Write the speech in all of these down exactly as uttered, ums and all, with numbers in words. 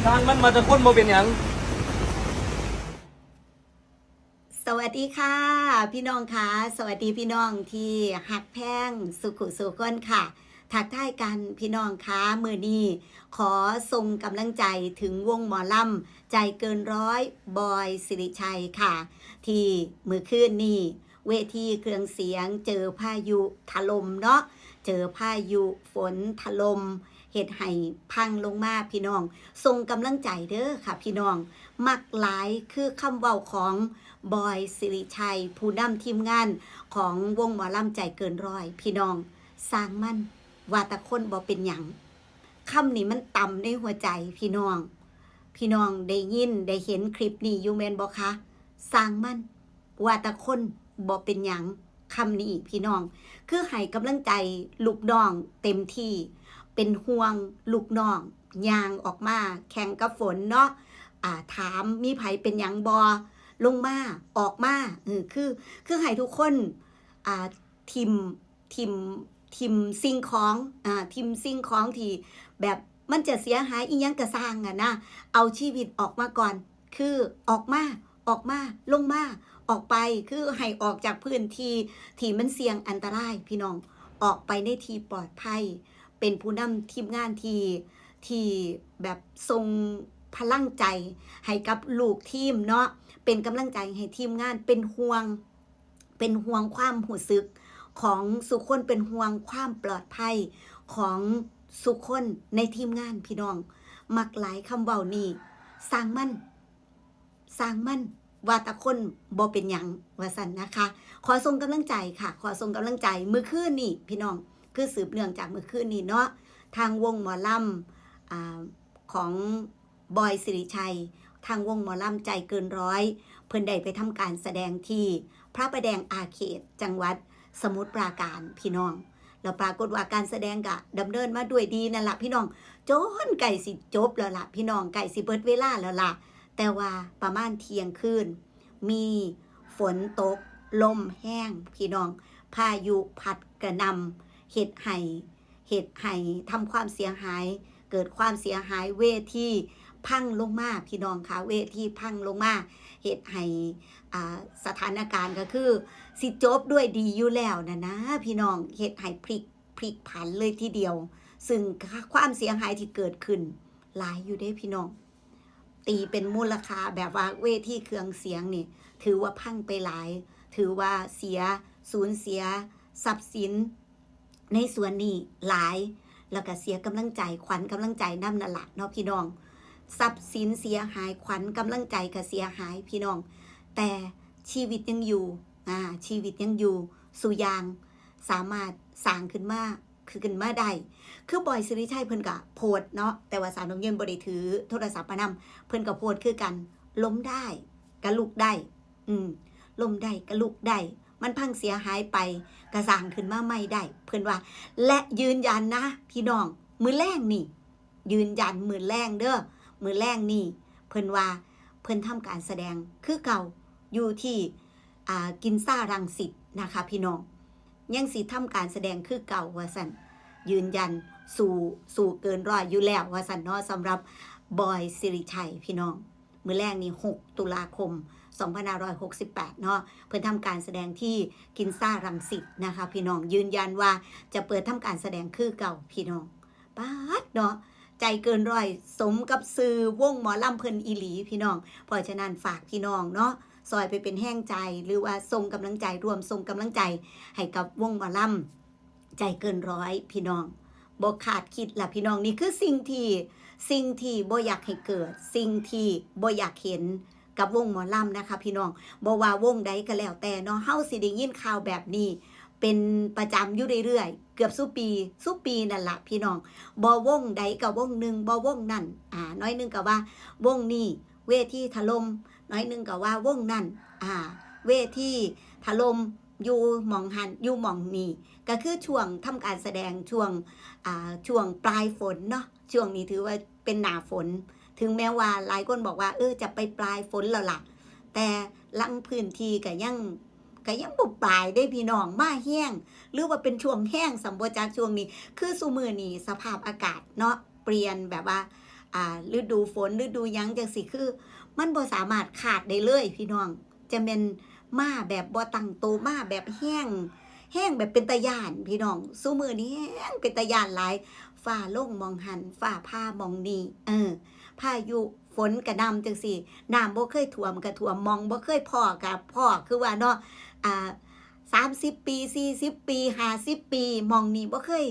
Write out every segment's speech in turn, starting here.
ช่างมัน มาแต่คนบ่เป็นหยัง สวัสดีค่ะ พี่น้องคะ สวัสดีพี่น้องที่ฮักแพงสุขุสุคนค่ะ ทักทายกันพี่น้องคะ มื้อนี้ขอส่งกำลังใจถึงวงหมอลำใจเกินร้อย บอยสิริชัยค่ะ ที่มื้อคืนนี้เวทีเครื่องเสียงเจอพายุถล่มเนาะ เจอพายุฝนถล่ม เฮ็ดให้พังลงมาพี่น้อง ส่งกำลังใจเด้อค่ะพี่น้อง มักหลายคือคำเว้าของบอยสิริชัย ผู้นำทีมงานของวงหมอลำใจเกินร้อย พี่น้อง "ซ่างมัน ว่าแต่คนบ่เป็นหยัง" คำนี้มันต่ำในหัวใจพี่น้อง พี่น้องได้ยินได้เห็นคลิปนี้อยู่แม่นบ่คะ? "ซ่างมัน ว่าแต่คนบ่เป็นหยัง" คำนี้พี่น้อง คือให้กำลังใจลูกน้องเต็มที่ เป็นห่วงลูกน้อง ย่างออกมาแข่งกับฝนเนาะ อ่า ถามมีไผเป็นหยังบ่ ลงมา ออกมา เออ คือ คือให้ทุกคน อ่า ถิ่ม ถิ่ม ถิ่มสิ่งของ อ่า ถิ่มสิ่งของที่แบบมันจะเสียหายอีหยังกะซ่างอะนะ เอาชีวิตออกมาก่อน คือออกมา ออกมา ลงมา ออกไป คือให้ออกจากพื้นที่ที่มันเสี่ยงอันตรายพี่น้อง ออกไปในที่ปลอดภัย เป็นผู้นำทีมงานที่ ที่แบบส่งพลังใจให้กับลูกทีมเนาะ เป็นกำลังใจให้ทีมงาน เป็นห่วง เป็นห่วงความรู้สึกของซุคน เป็นห่วงความปลอดภัยของซุคนในทีมงานพี่น้อง มักหลายคำเว้านี้ "ซ่างมัน ซ่างมัน ว่าแต่คนบ่เป็นหยัง" ว่าซั่นนะคะ ขอส่งกำลังใจค่ะ ขอส่งกำลังใจ มื้อคืนนี้พี่น้อง คือสืบเนื่องจากมื้อคืนนี้เนาะ ทางวงหมอลำ อ่า ของบอยสิริชัย ทางวงหมอลำใจเกินร้อย เพิ่นได้ไปทำการแสดงที่พระประแดงอาร์เคด จังหวัดสมุทรปราการพี่น้อง แล้วปรากฏว่าการแสดงก็ดำเนินมาด้วยดีนั่นล่ะพี่น้อง จนใกล้สิจบแล้วล่ะพี่น้อง ใกล้สิเบิดเวลาแล้วล่ะ แต่ว่าประมาณเที่ยงคืน มีฝนตก ลมแฮงพี่น้อง พายุพัดกระหน่ำ เฮ็ดให้ เฮ็ดให้ทำความเสียหาย เกิดความเสียหาย เวทีพังลงมาพี่น้องคะ เวทีพังลงมา เฮ็ดให้ อ่า สถานการณ์ก็คือสิจบด้วยดีอยู่แล้วน่ะนะพี่น้อง เฮ็ดให้พลิก พลิกผันเลยทีเดียว ซึ่งความเสียหายที่เกิดขึ้นหลายอยู่เด้พี่น้อง ตีเป็นมูลค่าแบบว่าเวทีเครื่องเสียงนี่ ถือว่าพังไปหลาย ถือว่าเสีย สูญเสียทรัพย์สินในส่วนนี้หลาย แล้วก็เสียกำลังใจ ขวัญกำลังใจนำนั่นล่ะเนาะพี่น้อง ทรัพย์สินเสียหาย ขวัญกำลังใจก็เสียหายพี่น้อง แต่ชีวิตยังอยู่ อ่า ชีวิตยังอยู่ ซุอย่างสามารถสร้างขึ้นมา คือขึ้นมาได้ คือบอยสิริชัยเพิ่นก็โพสต์เนาะ แต่ว่าสาวนกเย็นบ่ได้ถือโทรศัพท์มานำ เพิ่นก็โพสต์คือกัน "ล้มได้ก็ลุกได้ อืม ล้มได้ก็ลุกได้ มันพังเสียหายไปก็สร้างขึ้นมาใหม่ได้" เพิ่นว่า และยืนยันนะพี่น้อง มื้อแลงนี่ ยืนยันมื้อแลงเด้อ มื้อแลงนี่ เพิ่นว่าเพิ่นทำการแสดงคือเก่า อยู่ที่ อ่า กินซ่ารังสิตนะคะพี่น้อง ยังสิทำการแสดงคือเก่าว่าซั่น ยืนยันสู้ สู้เกินร้อยอยู่แล้วว่าซั่นเนาะ สำหรับบอยสิริชัยพี่น้อง มื้อแลงนี่ หก ตุลาคม สองพันห้าร้อยหกสิบแปด เนาะ เพิ่นทำการแสดงที่กินซ่ารังสิตนะคะพี่น้อง ยืนยันว่าจะเปิดทำการแสดงคือเก่าพี่น้อง ป๊าดเนาะ ใจเกินร้อย สมกับชื่อวงหมอลำเพิ่นอีหลีพี่น้อง เพราะฉะนั้นฝากพี่น้องเนาะ ซอยไปเป็นแฮงใจ หรือว่าส่งกำลังใจ ร่วมส่งกำลังใจให้กับวงหมอลำใจเกินร้อยพี่น้อง บ่คาดคิดล่ะพี่น้อง นี่คือสิ่งที่ สิ่งที่บ่อยากให้เกิด สิ่งที่บ่อยากเห็นกับวงหมอลำนะคะพี่น้อง บ่ว่าวงใดก็แล้วแต่เนาะ เฮาสิได้ยินข่าวแบบนี้เป็นประจำอยู่เรื่อยๆ เกือบซุปี ซุปีนั่นล่ะพี่น้อง บ่วงใดก็วงหนึ่ง บ่วงนั่น อ่า น้อยหนึ่งก็ว่าวงนี้เวทีถล่ม น้อยหนึ่งก็ว่าวงนั่น อ่า เวทีถล่ม อยู่หม่องหั้น อยู่หม่องนี่ ก็คือช่วงทำการแสดง ช่วง อ่า ช่วงปลายฝนเนาะ ช่วงนี้ถือว่าเป็นหน้าฝน ถึงแม้ว่าหลายคนบอกว่า เออ จะไปปลายฝนแล้วล่ะ แต่ลางพื้นที่ก็ยัง ก็ยังบ่ปลายเด้พี่น้อง มาแฮง หรือว่าเป็นช่วงแฮงซ้ำบ่จักช่วงนี้ คือซุมื้อนี้สภาพอากาศเนาะ เปลี่ยนแบบว่า อ่า ฤดูฝน ฤดูหยังจั่งซี้ คือมันบ่สามารถคาดได้เลยพี่น้อง จะแม่นมาแบบบ่ตั้งโต มาแบบแฮง แฮงแบบเป็นตาย้านพี่น้อง ซุมื้อนี้แฮงเป็นตาย้านหลาย ฟ้าลงหม่องหั้น ฟ้าผ่าหม่องนี้ เออ พายุฝนกระหน่ำจั่งซี้ น้ำบ่เคยท่วมกะท่วม หม่องบ่เคยพ้อกะพ้อ คือว่าเนาะ อ่า สามสิบปี สี่สิบปี ห้าสิบปี หม่องนี้บ่เคย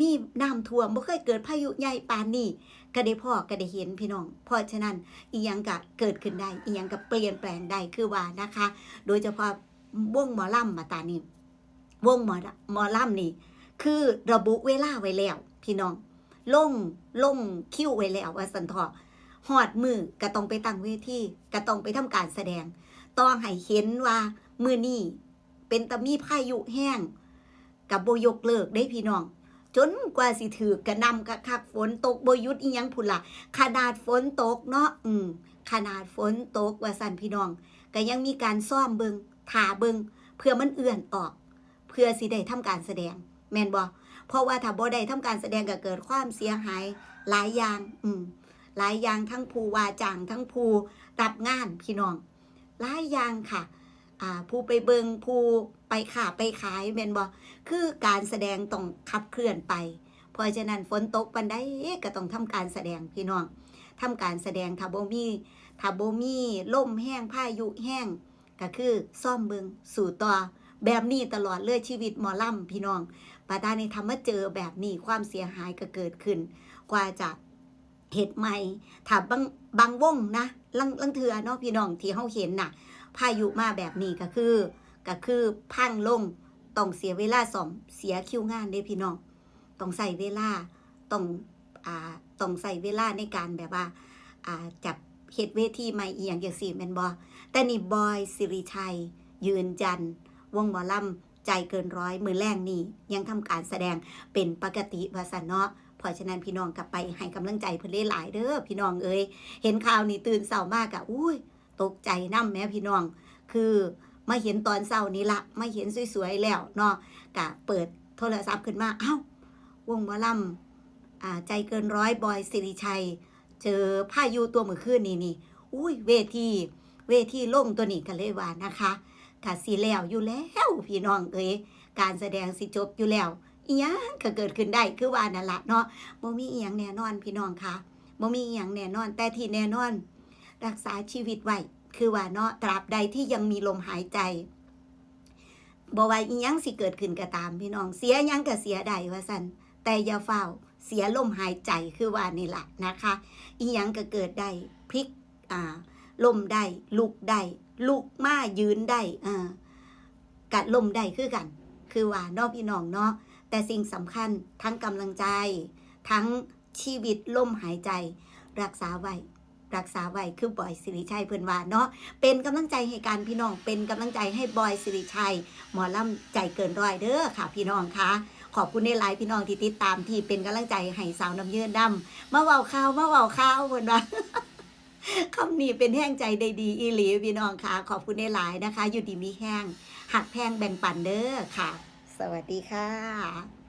มีน้ำท่วม บ่เคยเกิดพายุใหญ่ปานนี้ ก็ได้พ้อก็ได้เห็นพี่น้อง เพราะฉะนั้นอิหยังก็เกิดขึ้นได้ อิหยังก็เปลี่ยนแปลงได้ คือว่านะคะ โดยเฉพาะวงหมอลำมาตานี้ วงหมอ หมอลำนี่ คือระบุเวลาไว้แล้วพี่น้อง ลง ลงคิวไว้แล้วว่าซั่นเถาะ ฮอดมื้อก็ต้องไปตั้งเวที ก็ต้องไปทำการแสดง ต่อให้เห็นว่ามื้อนี้เป็นตามีพายุแฮง ก็บ่ยกเลิกเด้พี่น้อง จนกว่าสิถืกกระหน่ำคักๆ ฝนตกบ่หยุดอิหยังพุ้นล่ะ ขนาดฝนตกเนาะ อืม ขนาดฝนตกว่าซั่นพี่น้อง ก็ยังมีการซ้อมเบิ่ง ท่าเบิ่ง เพื่อมันเอื้อนออก เพื่อสิได้ทำการแสดง แม่นบ่ เพราะว่าถ้าบ่ได้ทำการแสดงก็เกิดความเสียหายหลายอย่าง อืม หลายอย่าง ทั้งผู้ว่าจ้าง ทั้งผู้รับงานพี่น้อง หลายอย่างค่ะ อ่า ผู้ไปเบิ่ง ผู้ไปค้าไปขาย แม่นบ่ คือการแสดงต้องขับเคลื่อนไป เพราะฉะนั้นฝนตกปานใดก็ต้องทำการแสดงพี่น้อง ทำการแสดง ถ้าบ่มี ถ้าบ่มีลมแฮง พายุแฮง ก็คือซ้อมเบิ่ง สู้ต่อ แบบนี้ตลอดเลยชีวิตหมอลำพี่น้อง บัดนี้ถ้ามาเจอแบบนี้ ความเสียหายก็เกิดขึ้น กว่าจะเฮ็ดใหม่ ถ้าบาง บางวงนะ ลาง ลางเทื่อเนาะพี่น้อง ที่เฮาเห็นน่ะ พายุมาแบบนี้ก็คือ ก็คือพังลง ต้องเสียเวลาซ่อม เสียคิวงานเด้พี่น้อง ต้องใช้เวลา ต้อง อ่า ต้องใช้เวลาในการแบบว่า อ่า จัดเฮ็ดเวทีใหม่อิหยังจั่งซี้แม่นบ่ แต่นี่บอย ศิริชัย ยืนยัน วงหมอลำใจเกินร้อย มื้อแลงนี่ยังทำการแสดงเป็นปกติว่าซั่นเนาะ เพราะฉะนั้นพี่น้องก็ไปให้กำลังใจเพิ่นหลายๆ เด้อพี่น้องเอ้ย เห็นข่าวนี้ตื่นเช้ามาก็ อุ้ย ตกใจนำแหมพี่น้อง คือมาเห็นตอนเช้านี้ละ มาเห็นสวยๆ แล้วเนาะ ก็เปิดโทรศัพท์ขึ้นมา อ้าว วงหมอลำ อ่า ใจเกินร้อย บอย ศิริชัย เจอพายุตัวมื้อคืนนี้นี่ อุ้ย เวที เวทีล่มตัวนี้ก็เลยว่านะคะ ก็สิแล้วอยู่แล้วพี่น้องเอ้ย การแสดงสิจบอยู่แล้ว อิหยังก็เกิดขึ้นได้ คือว่านั่นล่ะเนาะ บ่มีอิหยังแน่นอนพี่น้องคะ บ่มีอิหยังแน่นอน แต่ที่แน่นอน รักษาชีวิตไว้ คือว่าเนาะ ตราบใดที่ยังมีลมหายใจ บ่ว่าอิหยังสิเกิดขึ้นก็ตามพี่น้อง เสียหยังก็เสียได้ว่าซั่น แต่อย่าฟ้าวเสียลมหายใจ คือว่านี่ล่ะนะคะ อิหยังก็เกิดได้ พลิก อ่า ล้มได้ ลุกได้ ลุกมายืนได้ เออ ก็ล้มได้คือกัน คือว่าเนาะพี่น้องเนาะ แต่สิ่งสำคัญทั้งกำลังใจ ทั้งชีวิตลมหายใจ รักษาไว้ รักษาไว้ คือบอย ศิริชัยเพิ่นว่าเนาะ เป็นกำลังใจให้กันพี่น้อง เป็นกำลังใจให้บอย ศิริชัย หมอลำใจเกินร้อยเด้อค่ะพี่น้องคะ ขอบคุณหลายๆ พี่น้องที่ติดตาม ที่เป็นกำลังใจให้สาวน้ำยืนนำ มาเว้าข่าว มาเว้าข่าว เพิ่นว่า คำนี้เป็นแฮงใจได้ดีอีหลีพี่น้องคะ ขอบคุณหลายๆ นะคะ อยู่ดีมีแฮง ฮักแพงแบ่งปันเด้อค่ะ สวัสดีค่ะ